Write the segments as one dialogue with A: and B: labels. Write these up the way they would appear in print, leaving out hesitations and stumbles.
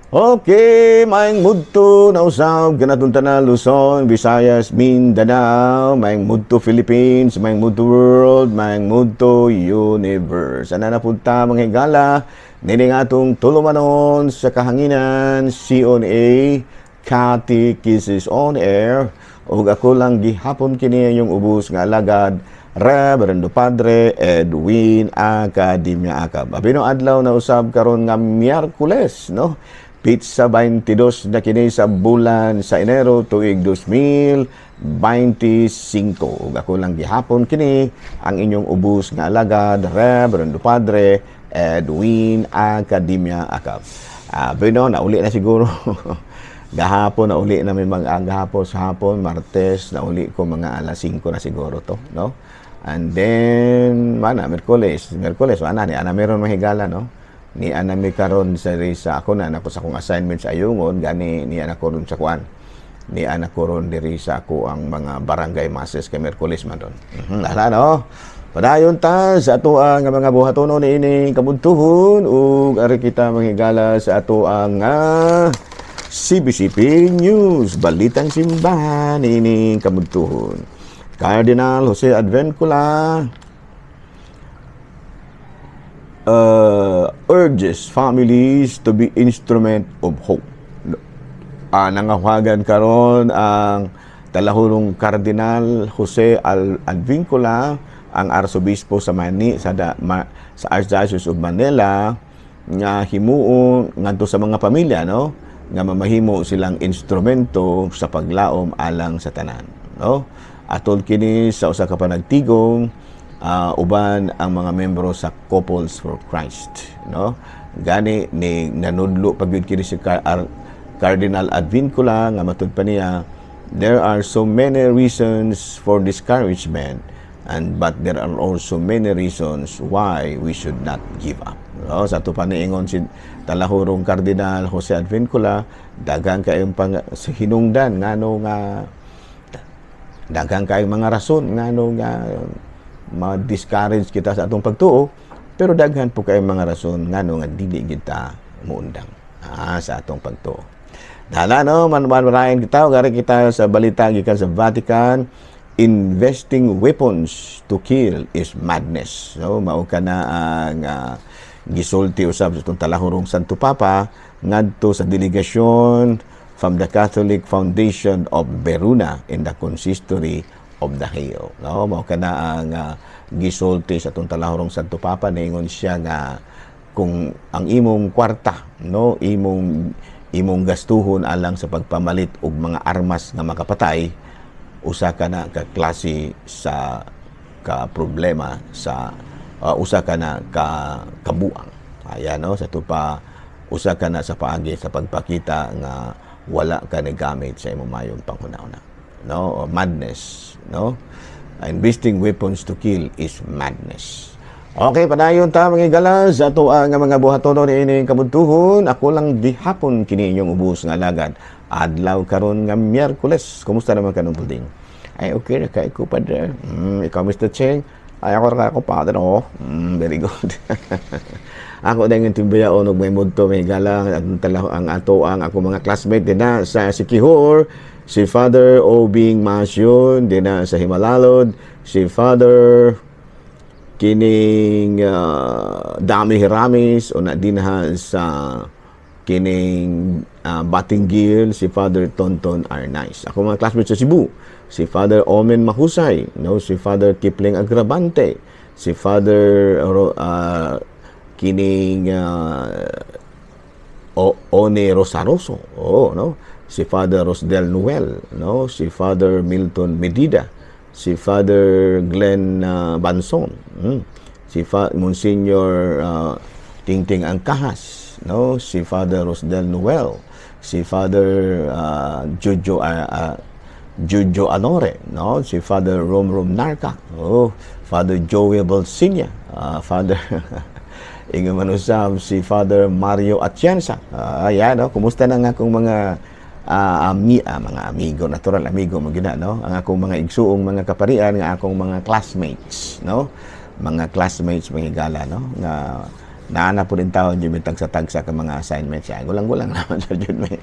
A: Okay, maayong mudto na usab kanatong tanan, Luzon, Visayas, Mindanao, maayong mudto Philippines, maayong mudto world, maayong mudto universe. Ana na punta, mga higala, nining atong tulumanon sa kahanginan, CONA, Catechesis on Air, ug ako lang gihapon kini inyong ubos nga alagad, Reverendo Padre Edwin Academia Acab. Abino adlaw na usab karon nga Miyerkules, no? Petsa 22 na kini sa bulan sa Enero tuig 2025. Ug ako lang gihapon kini ang inyong ubos nga alagad, Reverendo Padre Edwin Academia Acab. Bueno, nauli na siguro. Gahapon nauli na may mga gahapon sa hapon, Martes, nauli ko mga alas 5 na siguro to, no? And then, mana, Miyerkules, Miyerkules, ana ni ana meron mahigala, no? Ni ana mi karon sa sa ako na nako sa akong assignment sa Ayungon, gani ni ana ko ron sa kuan. Ni ana ko ron diri sa ako ang mga barangay masses kay Miyerkules man ron. Ala, no? Padayon ta sa ato ang mga buhatonon niini kabudtuhon ug ari kita, manghigala, sa ato ang CBCP News, Balitang Simbahan niini kabudtuhon. Cardinal Jose Advincula urges families to be instrument of hope. Nangahuagan karon ang talahurong Cardinal Jose Advincula, ang arsobispo sa Mani sa, da, ma, sa Archdiocese of Manila, nga himuon ngadto sa mga pamilya, no, nga mamahimo silang instrumento sa paglaom alang sa tanan, no? Atol kini sa usa ka panagtigong uban ang mga membro sa Couples for Christ, no? Gani ni nanudlo pagyud kini si Cardinal Advincula nga matud pa niya, there are so many reasons for discouragement and but there are also many reasons why we should not give up, no? Sa ato pa niingon si talahurong Cardinal Jose Advincula, daghang kayong pang sa hinungdan ngano nga daghang kayong mga rason ngano nga ma-discourage kita sa atong pagtuo, pero daghan po kayong mga rason ngano nga dili kita muundang sa atong pagtuo. Dala, no, manmarahin kita, gari kita sa balita gikan sa Vatican: investing weapons to kill is madness. So mao kana ang gisulti usab sa itong talahurong Santo Papa ngadto sa delegasyon from the Catholic Foundation of Verona in the Consistory of the Hail. No, mao kana ang gisulti sa itong talahurong Santo Papa. Niingon siya nga kung ang imong kwarta, no, imong imong gastuhon alang sa pagpamalit og mga armas nga makapatay, usa ka na ka klase sa ka problema sa usa ka na ka kabuang. Ayan, no, sa tupa usa ka na sa paagi sa pagpakita nga wala ka nagamit sa imong mayong panghuna-huna, no? O madness, no? Investing weapons to kill is madness. Okay, padayon ta, mga higala, sa ato ang mga buhatonon niining kabudtuhon. Ako lang gihapon kini inyong ubos nga alagad. Adlaw karon nga Miyerkules. Kumusta naman kanong building? Ay, okay na kay ko, Padre. Ikaw, Mr. Cheng? Ay, ako ra ako, Padre. Oh. Very good. Ako din yung timbayaon og may mudto, may higala, ang ang ato ang ako mga classmate din na sa Siquijor, si Father Obing Masyon, din na sa Jimalalud, si Father kining Dami Hiramis o na dinha sa kining Batinguil, si Father Tonton Arnaiz. Ako mga classmates sa Cebu, si Father Omen Mahusay, no, si Father Kipling Agrabante, si Father kining One Rosaroso, oh, no, si Father Rosdel Noel, no, si Father Milton Medida, si Father Glenn Banson, si Monsignor Tingting Angkahas, no, si Father Rosdel Noel, si Father Jojo Anore, no, si Father Rom Rom Narca, oh, Father Joey Balsinia, Father Ingon man usab si Father Mario Atienza. Ayan, no? Kumusta na nga akong mga mga amigo, natural amigo mo gina, no? Ang akong mga igsuong mga kaparian nga akong mga classmates, no? Mga classmates, mga higala, no? Nga Naa na po din taon yung tagsa-tagsa ka mga assignments siya. Gulang-gulang naman sa jud may.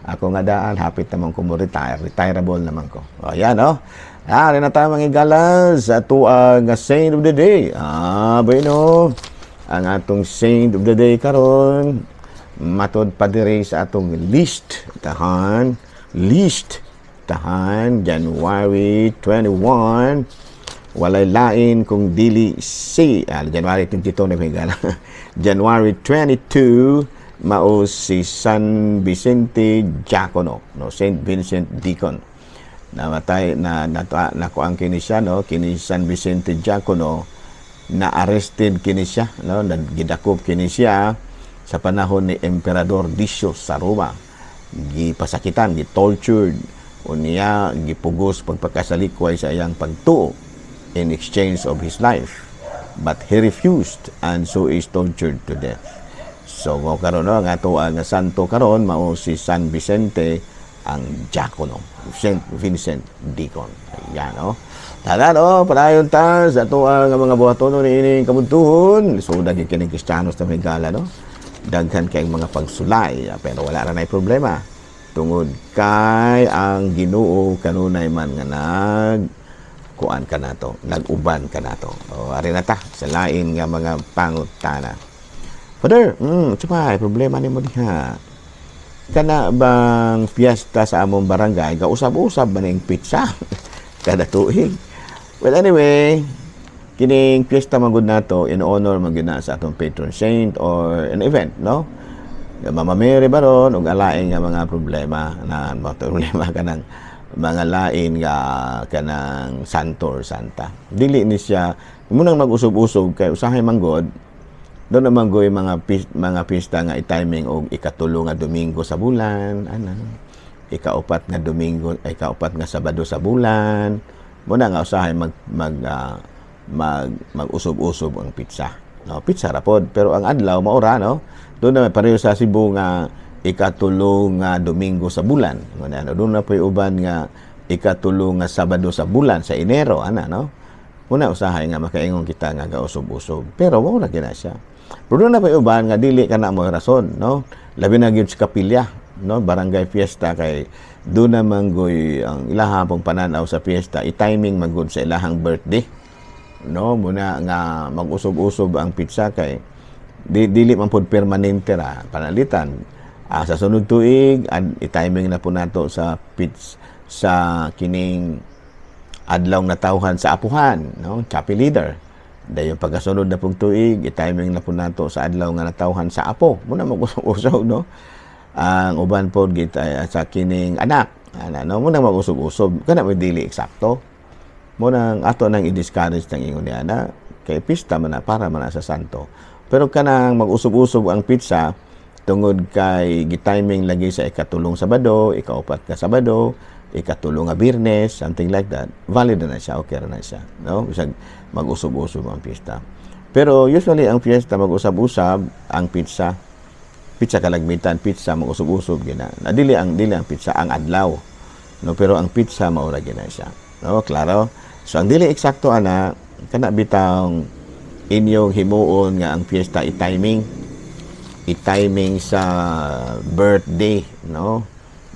A: Ako nga daan, hapit naman ko mo retire. Retireable naman ko. O, yan, no? Ah, na tayo, mga higala, sa atoa nga saint of the day. Ah, bueno. Ang atong saint of the day karon matod pa diri sa atong list tahan, list tahan, January 21, walay lain kung dili si January 22 na, higala, January 22, mao si San Vicente Diacono, no? Saint Vincent Deacon. Namatay na na, na kuan kini siya, no? Kini San Vicente Diacono, na arrested kini siya, no? Nagidakop kini siya sa panahon ni Emperador Decius sa Roma. Gipasakitan, gi-tortured, unya gipugos pagpakasalikway sa iyang pagtuo in exchange of his life. But he refused and so is tortured to death. So mo karon, no, ang ato ang santo karon mao si San Vicente ang Diacono, Saint Vincent Deacon. Ayan, no. Tara, no, padayon ta sa ato ang mga buhatonon niining kabuntuhon. So daghan kining Kristiyanos ta, higala, no. Daghan kay mga pagsulay, pero wala ra nay problema tungod kay ang Ginoo kanunay man nga nag kuan kanato, nag-uban kanato. O, ari na ta sa lain nga mga pangutana. Father, tsaka problema nimo diha. Kana bang fiesta sa among barangay, gausab-usab man ning pizza kada tuig? Well, anyway, kining fiesta man gud nato in honor man gyud na sa atong patron saint or an event, no? Mama Mary baron ug alain nga mga problema na mga problema kanang mga lain nga kanang santo or santa. Dili ni siya munang mag-usob-usob kay usahay man god doon naman goy mga pista nga i-timing og ikatulo nga Domingo sa bulan, ana. Ikaupat nga Domingo, ikaupat nga Sabado sa bulan. Muna nga usahay mag mag uh, mag mag-usob-usob ang pizza. No, pizza ra pod, pero ang adlaw maura, no. Doon na pareho sa Cebu nga ikatulo nga Domingo sa bulan. Muna, no, doon na po'y uban nga ikatulo nga Sabado sa bulan sa Enero, ana, no. Muna usahay nga makaingon kita nga gausog-usog. Pero mao ra gina siya. Pero doon na po'y uban nga dili ka na mo rason, no. Labi na gyud sa kapilya, no, barangay fiesta, kay doon naman goy ang ilahang pong pananaw sa fiesta, i-timing man gud sa ilahang birthday, no. Muna nga mag-usob-usob ang pizza kay dili man pud permanente ra panalitan. Sa sunod tuig i-timing na po nato sa pizza sa kining adlaw natawhan sa apuhan, no, chapel leader. Dayon pagkasunod na pong tuig, i-timing na po nato sa adlaw nga natawhan sa apo. Muna mag-usog-usog, no? Ang uban po gita sa kining anak ana, no? Muna mag-usog-usog kana may dili eksakto. Mo nang ato nang i-discourage ng ingon niya na kay pista man na para man na sa santo. Pero kanang mag-usog-usog ang pizza tungod kay gitiming lagi sa ikatulong Sabado, ikaupat nga Sabado, ikatulo nga Biyernes, something like that, valid na siya, okay na siya, no? Bisag mag-usog-usog ang pista. Pero usually ang fiesta mag-usab-usab ang pizza. Pizza kalagmitan, pizza mag-usog-usog gina. Na dili ang pizza ang adlaw. No, pero ang pizza maura gina siya. No, klaro. So ang dili eksakto ana kana bitang inyong himuon nga ang fiesta i-timing sa birthday, no?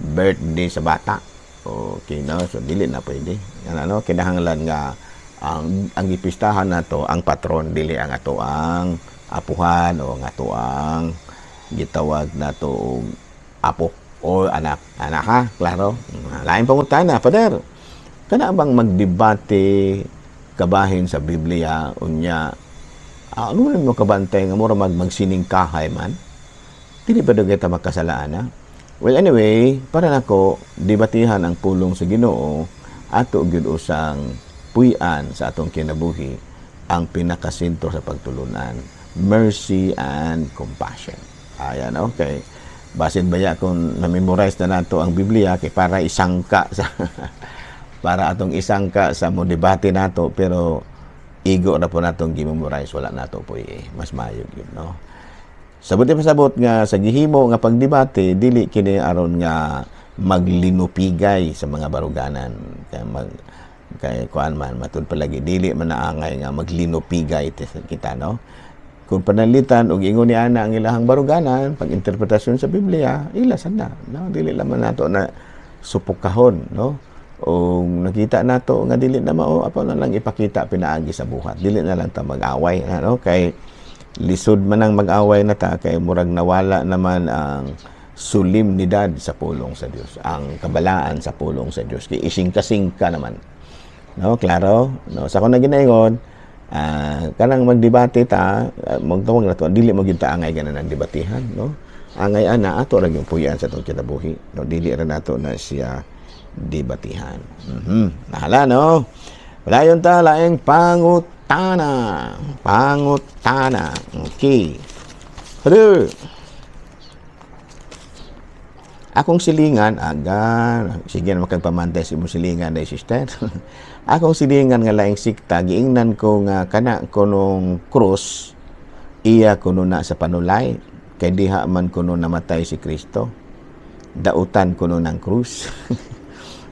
A: Birthday sa bata. Okay, no? So dili na pwede. Ano, no? Kinahanglan nga ang gipistahan nato ang patron, dili ang ato ang apuhan o ang ato ang gitawag nato og apo o anak. Anak ha, klaro. Lain pangutana, Father. Kana bang magdebate kabahin sa Biblia unya ano man mo kabantay nga mura magsiningkahay man? Dili ba daw kita magkasalaan na? Well, anyway, para nako, debatihan ang pulong sa Ginoo, ato gyud usang puy-an sa atong kinabuhi ang pinakasentro sa pagtulunan, mercy and compassion. Ayan, okay. Basin baya kung na-memorize na nato ang Biblia kay para atong isangka sa mo debate nato, pero igo na po natong gi-memorize, wala nato po eh. Mas maayo yun, no? Sabot di pasabot nga sa gihimo nga pagdebate, dili kini aron nga maglinupigay sa mga baruganan kay mag kay kuan man matud palagi dili man naangay nga maglinupigay kita, no? Kung pananglitan og ingon ni ana ang ilahang baruganan pag-interpretasyon sa Biblia, ila sana, no? Dili lamang nato na supokahon, no? O nakita nato nga dili na mao, apo na lang ipakita pinaagi sa buhat. Dili na lang ta mag-away, ano? Kay lisod man ang mag-away na ta, kay murag nawala naman ang solemnidad sa pulong sa Dios, ang kabalaan sa pulong sa Dios, kay ising-kasing ka naman, no? Klaro, no? Sa akong ginaingon, kanang magdebate ta, magtawag na to, dili mo gyud ta angay ganan ang debatihan, no? Angay ana ato ra gyud puy-an sa atong kinabuhi, no? Dili ra nato na siya debatihan. Nahala, no? Padayon ta laing pangutana. Pangutana. Okay. Hello. Akong silingan, aga, sige na makagpamantay sa imong silingan day, sister. Akong silingan nga laing sikta, giingnan ko nga kana kunong krus, iya kuno na sa panulay, kay diha man kuno namatay si Kristo. Dautan kuno ng krus.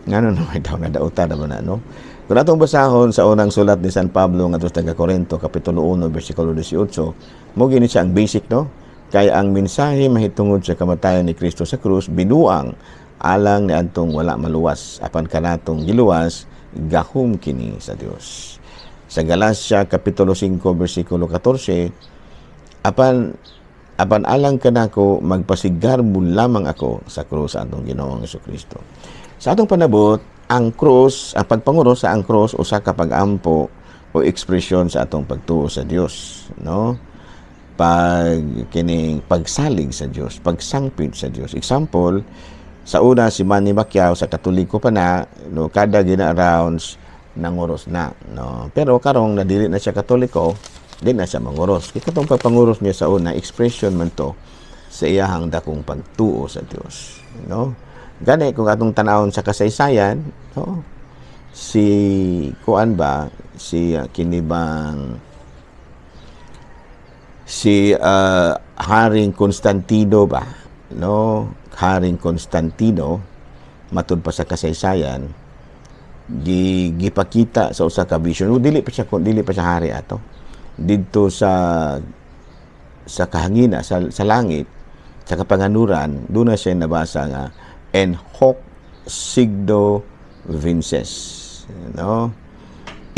A: Ngano naman daw nga dautan naman na, no? Kung atong basahon sa unang sulat ni San Pablo ngadto sa taga Corinto, kapitulo 1, bersikulo 18, mo gini siya ang basic, no? Kay ang mensahe mahitungod sa kamatayon ni Kristo sa krus binuang alang ni adtong wala maluwas, apan kanatong giluwas, gahom kini sa Dios. Sa Galacia kapitulo 5 bersikulo 14, apan alang kanako magpasigarbo lamang ako sa krus sa atong Ginoong Kristo. Sa atong panabot, ang krus, ang pagpanguros sa ang krus usa ka pag-ampo o ekspresyon sa atong pagtuo sa Dios, no? Pag kining pagsalig sa Dios, pagsangpit sa Dios. Example, sa una si Manny Pacquiao, sa Katoliko pa na, no, kada gina rounds nanguros na, no? Pero karong nadili na siya Katoliko, di na siya manguros. Kay katong pagpanguros niya sa una, expression man to sa iyahang dakong pagtuo sa Dios, no? Gani kung atong tanawon sa kasaysayan, no? Si kuan ba, si kinibang si Haring Constantino ba, no? Haring Constantino, matud pa sa kasaysayan, gipakita sa usa ka vision. No, dili pa siya hari ato. Didto sa kahangina, sa langit, sa kapanganuran, doon na siya nabasa nga "En hoc signo vinces", no?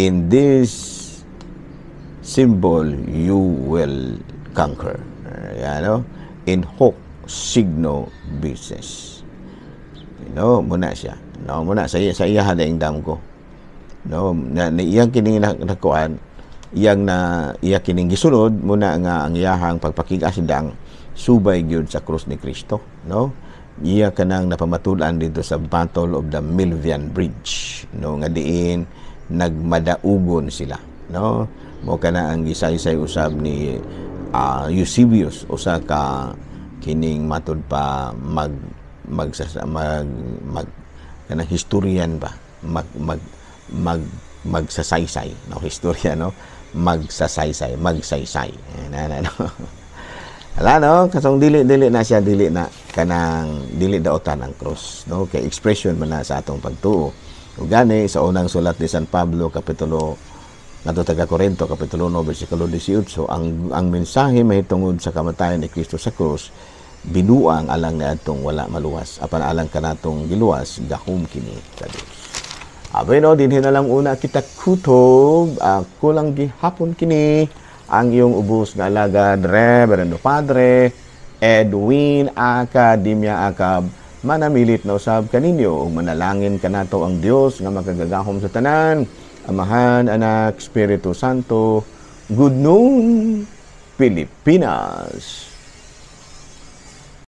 A: "In this symbol you will conquer." Yan, no? "In hoc signo vinces." No, muna siya. No, muna sa iya hadaing damgo. No, na iyang kining nakuan, iyang na iya kining gisunod muna nga ang iyahang pagpakig-asidang subay gyud sa krus ni Kristo, no? Iya kanang napamatud-an dito sa Battle of the Milvian Bridge, no, nga diin nagmadaugon sila, no? Mo kana ang gisaysay usab ni Eusebius, usa ka kining matud pa mag magsasa mag mag kanang historian ba, mag mag mag magsasaysay, no? Historia, no? Magsasaysay, magsaysay na na, no? Ala, no? Kasong dili dili na siya, dili na kanang dili daotan ang cross, no? Kay expression man na sa atong pagtuo. Ug gani sa unang sulat ni San Pablo kapitulo ngadto taga Corinto kapitulo 1 bersikulo 18, ang mensahe mahitungod sa kamatayon ni Kristo sa krus binuang alang niadtong wala maluwas, apan alang kanatong giluwas, gahom kini sa Dios. Abi no, dinhi na lang una kita kutob. Ako lang gihapon kini ang iyong ubos nga alagad, Reverendo Padre Edwin Academia Acab, manamilit na usab kaninyo ug manalangin kanato ang Dios nga makagagahom sa tanan, Amahan, Anak, Espiritu Santo. Good noon, Pilipinas.